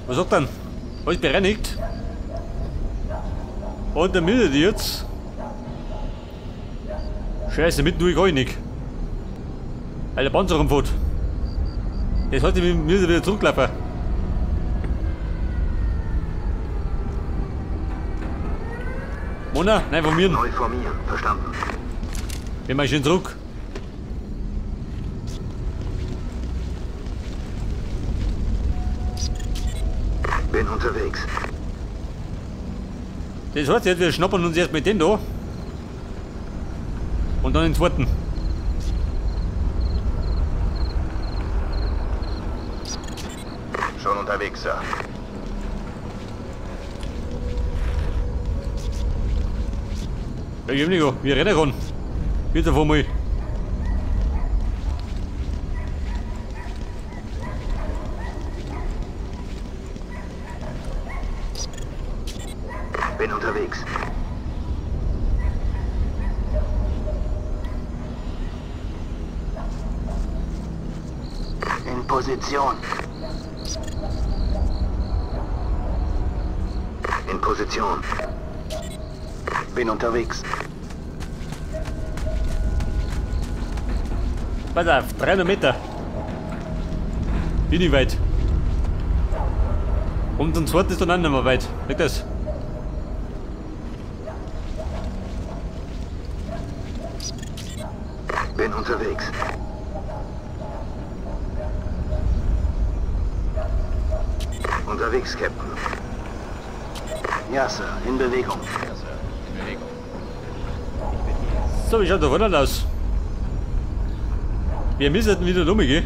Was sagt dann? Alles bereinigt. Und dann müssen die jetzt. Scheiße, mit nur ich kann ich nicht. Alter Panzer rumfährt. Das heißt, wir müssen wieder zurücklaufen. Mona? Nein, von mir. Neu formieren, verstanden. Wir marschieren zurück. Bin unterwegs. Das heißt, jetzt wir schnappen uns erst mit dem da. Und dann den zweiten. Schon unterwegs, Sir. Ja, wir rennen ran. Bitte vor mir. Bin unterwegs. In Position. In Position. Bin unterwegs. Pass auf, 300 Meter. Bin ich weit. Und ein zweites ist dann auch nicht mehr weit. Weg das. Bin unterwegs. Unterwegs, Captain. Ja, Sir, in Bewegung. Ja, Sir, in Bewegung. So, wie schaut der Roland aus? Wir müssen wieder rumgehen.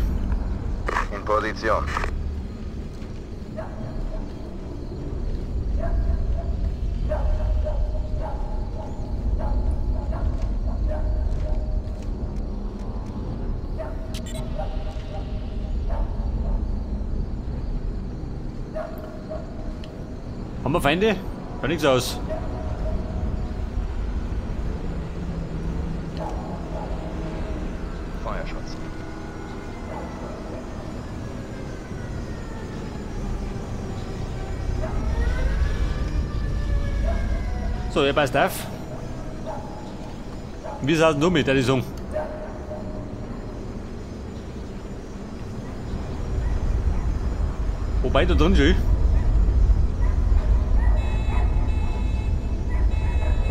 In Position. Haben wir Feinde? Schaut nichts aus. Feuerschutz. So, ihr passt auf. Wir sind nur mit, der sagen. Wobei da drin schon.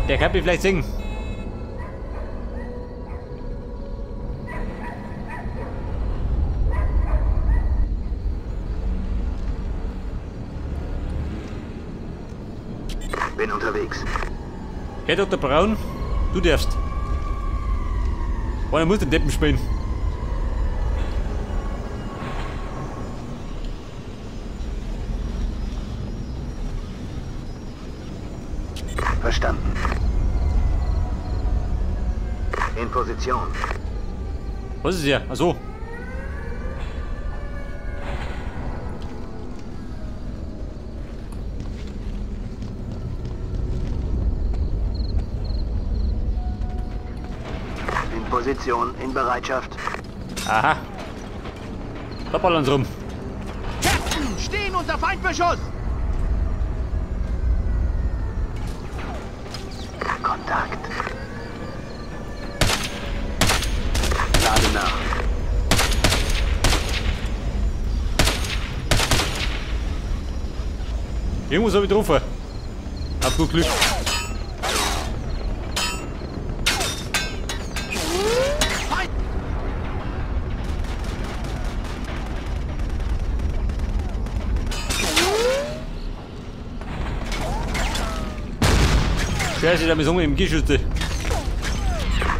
Der kann mich vielleicht singen. Bin unterwegs. Herr Dr. Braun, du darfst. Einer muss den Deppen spielen. Verstanden. In Position. Was ist hier? Achso. In Position, in Bereitschaft. Aha. Da ballern sie rum. Captain, stehen unter Feindbeschuss! Kontakt. Lade nach. Irgendwas habe ich getroffen. Auf gut Glück. Scheiße, da ist im Geschütze.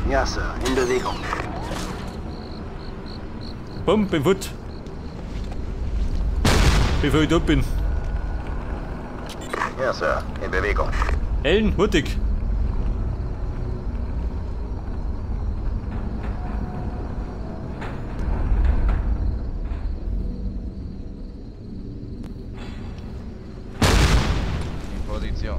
Ja, Sir, in Bewegung. Bumm, bin fort. Bevor ich tot bin. Ja, Sir, in Bewegung. Ellen, hurtig. In Position.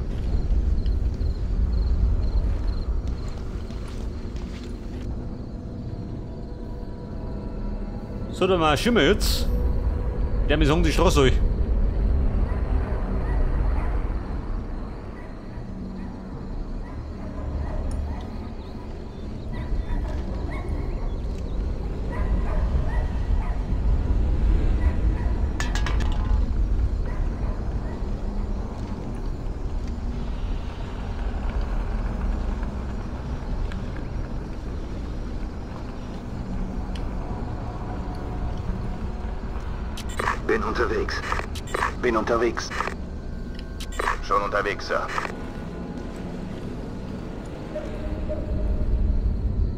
So, dann mal Schimmer jetzt. Der mir sagen die Straße euch. Bin unterwegs. Bin unterwegs. Schon unterwegs, Sir.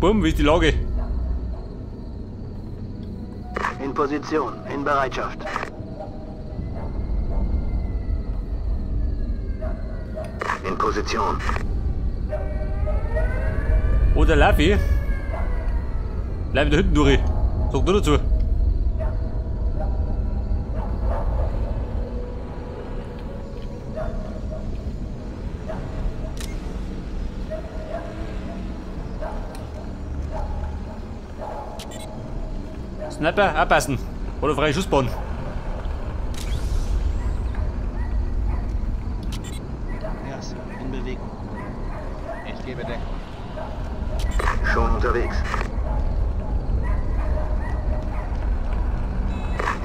Bumm, wie ist die Lage? In Position, in Bereitschaft. In Position. Oder Lafi? Bleib da hinten durch. Sag nur dazu. Sniper, abpassen. Oder freie Schussbahn. Ja, Sir, in Bewegung. Ich gebe Deckung. Schon unterwegs.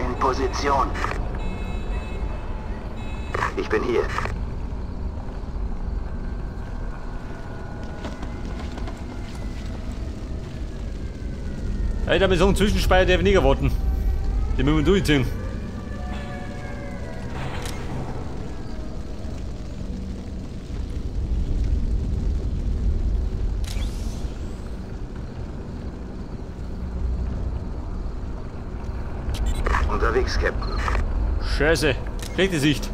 In Position. Ich bin hier. Alter, mit so einem Zwischenspeicher der weniger warten. Den müssen wir durchziehen. Unterwegs, Captain. Scheiße. Schlechte Sicht.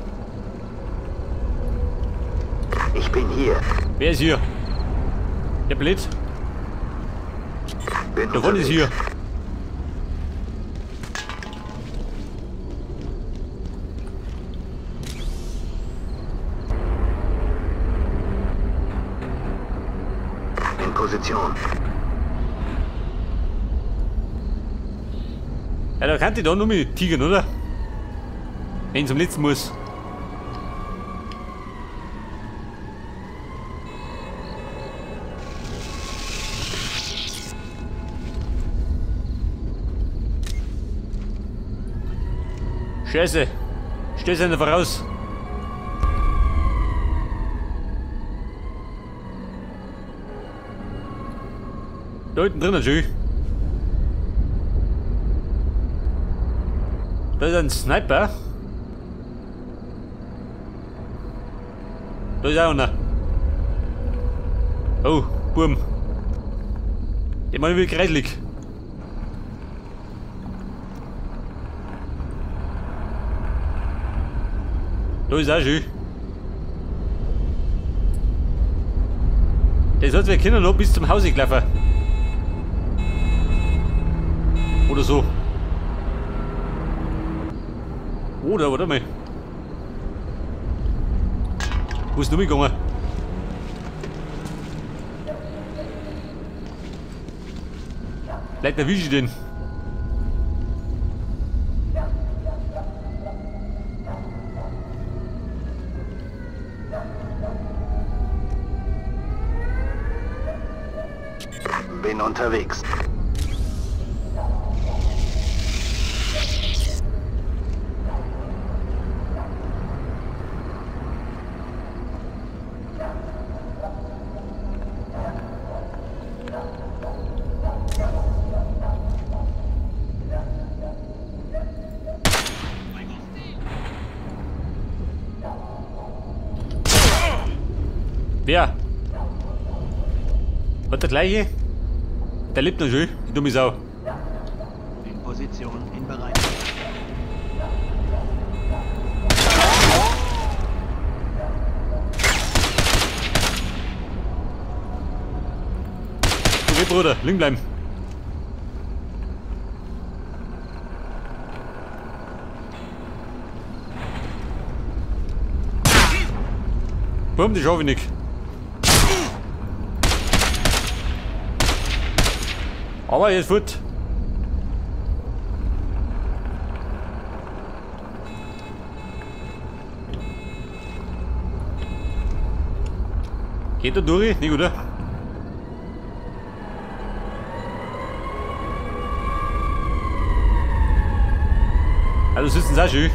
Ich bin hier. Wer ist hier? Der Blitz. Bin Der Wund ist hier. In Position. Ja, da kann die da nur mit Tigern, oder? Wenn ich zum letzten muss. Scheiße! Stöß einer voraus! Da hinten drin natürlich. Da ist ein Sniper. Da ist auch einer. Oh, Burm. Der Mann wird kreislig. Da ist auch schön. Der sollte wir können noch bis zum Hause gelaufen. Oder so. Oder, warte mal. Wo ist denn gegangen? Vielleicht erwische ich den. Bin unterwegs. Wer? Hat der gleiche? Der lebt noch schön, die dumme Sau. In Position, in Bereitschaft. Okay, Bruder, liegen bleiben. Bumm, die schaffe ich nicht. Aber jetzt wird. Geht da durch? Nicht, oder? Also sitzen sie auch schön.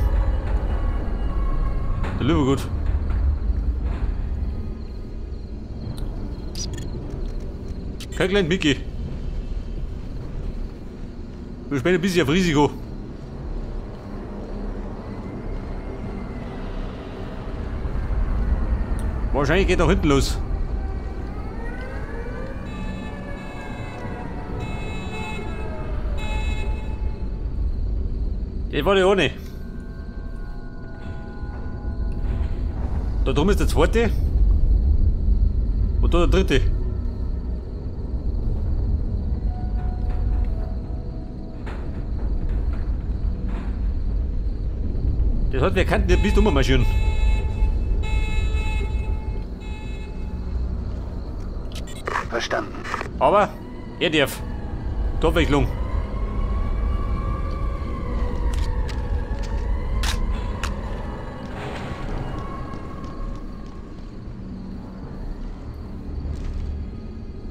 Der Löwe gut. Kein kleiner Mickey. Wir spielen ein bisschen auf Risiko. Wahrscheinlich geht auch hinten los. Das war die ohne. Da drüben ist der zweite. Und da der dritte. Das hat, wir könnten nicht bis marschieren. Verstanden. Aber er darf. Torwechslung.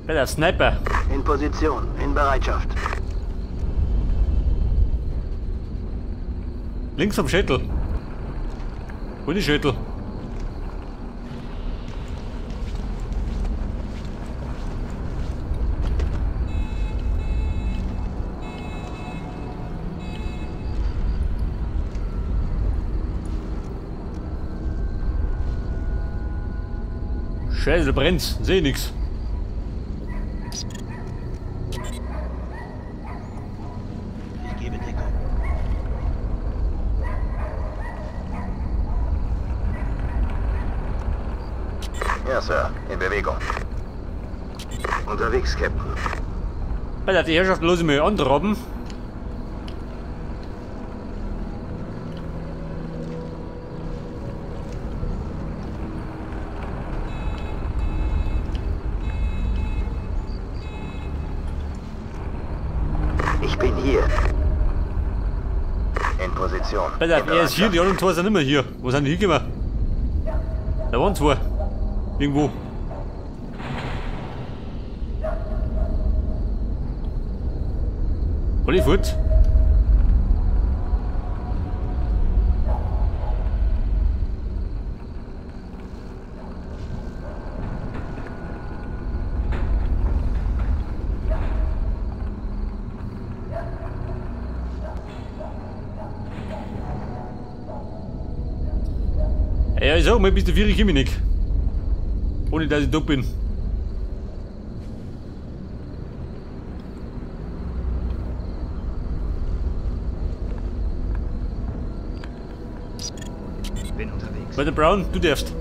Bei der Sniper. In Position, in Bereitschaft. Links am Schädel. Ohne Schädel. Scheiße, da brennt's. Seh nix. Ich gebe Deckung. Ja, Sir. In Bewegung. Unterwegs, Captain. Alter, die Herrschaft los ich mir antraben. Ich bin hier. In Position. Alter, er ist hier, die anderen zwei sind nicht mehr hier. Wo sind die hingekommen? Da waren zwei. Irgendwo. Alle fort. Ja, ich sag mal, bis der Vieri komme ich nicht. Ohne dass ich da bin. Bin unterwegs. Walter Brown, du darfst.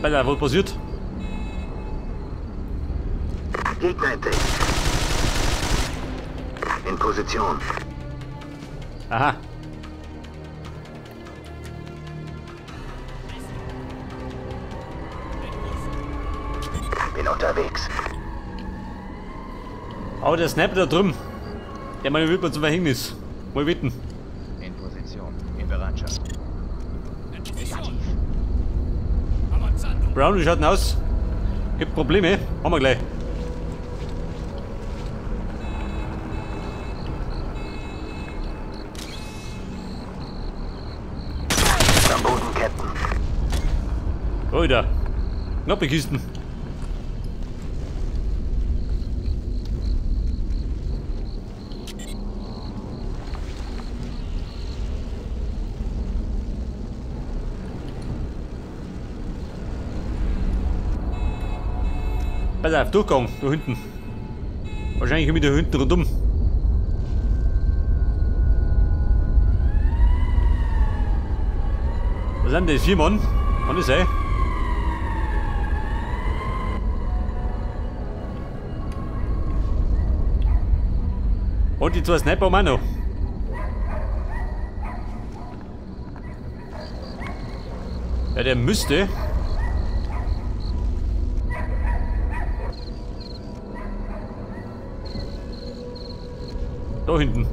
Alter, was passiert? Gegner entdeckt. In Position. Aha. Bin unterwegs. Aber der Sniper da drüben, der meine wird mir zum Verhängnis. Mal wetten. In Position. In Bereitschaft. Negativ. Brown, wie schaut denn aus? Gibt Probleme? Haben wir gleich. Am Boden, Captain. Alter. Knappe Kisten. Pass auf, Durchgang, da hinten. Wahrscheinlich komme ich da hinten rundum. Was sind das? 4 Mann? Kann das sein? Und die zwei Sniper haben auch noch. Ja, der müsste. Da hinten.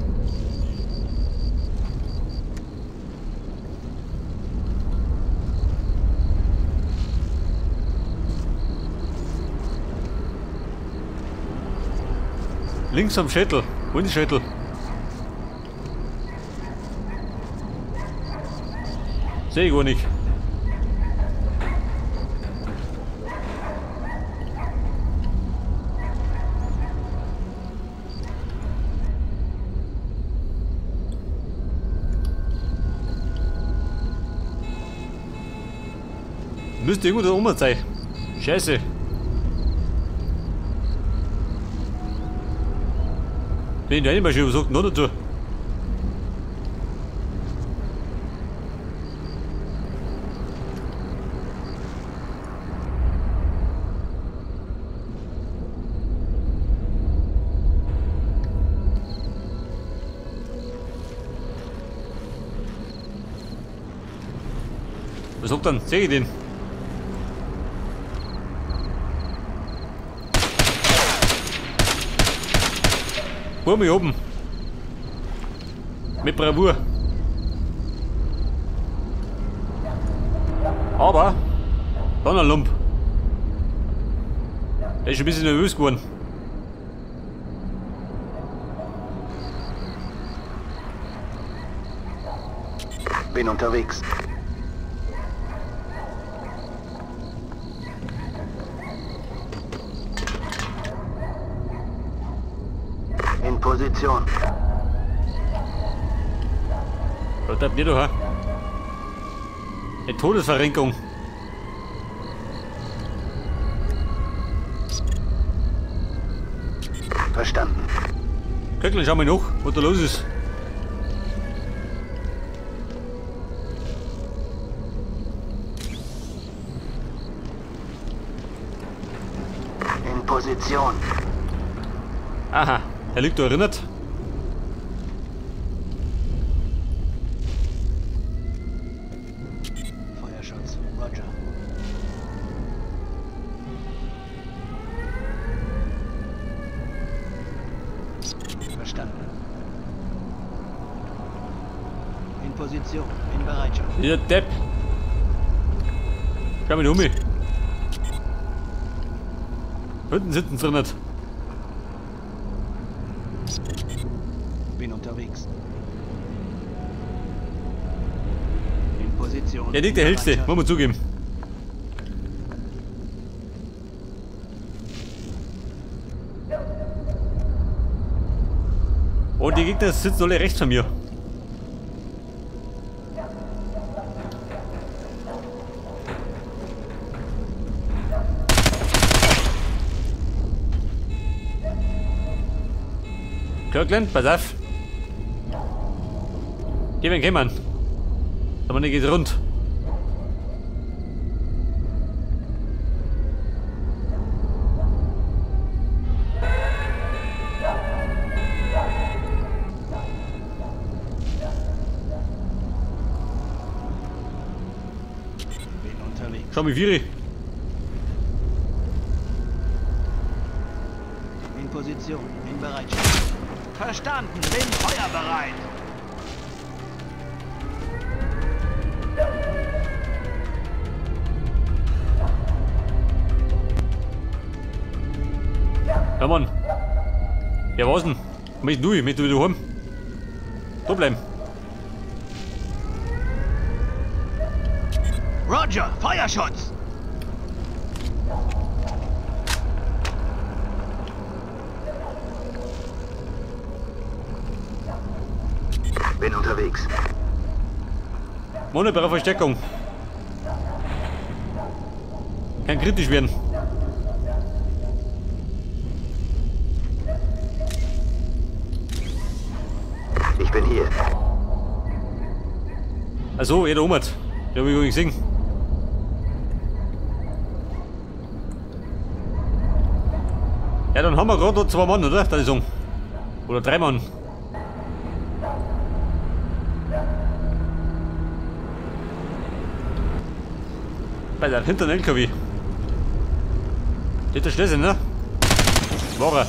Links am Schädel. Wo ist der Schädel? Sehe ich gar nicht. Müsste irgendwo da oben sein. Scheiße. Den der Maschine, was sagt denn da dazu? Was sagt dann? Sehe ich den? Hol mich oben. Mit Bravour. Aber dann ein Lump. Der ist schon ein bisschen nervös geworden. Bin unterwegs. In Position. Da bleibt nicht, ha? Eine Todesverrenkung. Verstanden. Köcklein, schau mal nach, was da los ist. In Position. Aha. Er liegt da erinnert. Feuerschutz, Roger. Verstanden. In Position, in Bereitschaft. Dieser Depp. Schau mal um mich. Hinten sitzen sie nicht. Bin unterwegs. In Position. Der liegt der hellste, muss man zugeben. Und die Gegner sitzen alle rechts von mir. Kirkland, pass auf. Geh mir einen Mann. Aber nicht geht rund. Bin unterwegs. Schau mich Vieri. In Position, in Bereitschaft. Verstanden, bin feuerbereit. Ja, Mann. Ja, was denn? Möchtest du? Möchtest du wieder heim? Da bleiben. Roger, Feuerschutz! Bin unterwegs. Mono, Versteckung. Kann kritisch werden. Ich bin hier. Also, jeder oben hat. Der hab ich gar nicht gesehen. Ja, dann haben wir gerade noch 2 Mann, oder? Da ist. Oder 3 Mann. Bei der hinter dem LKW. Geht der Schlüssel, ne? War er.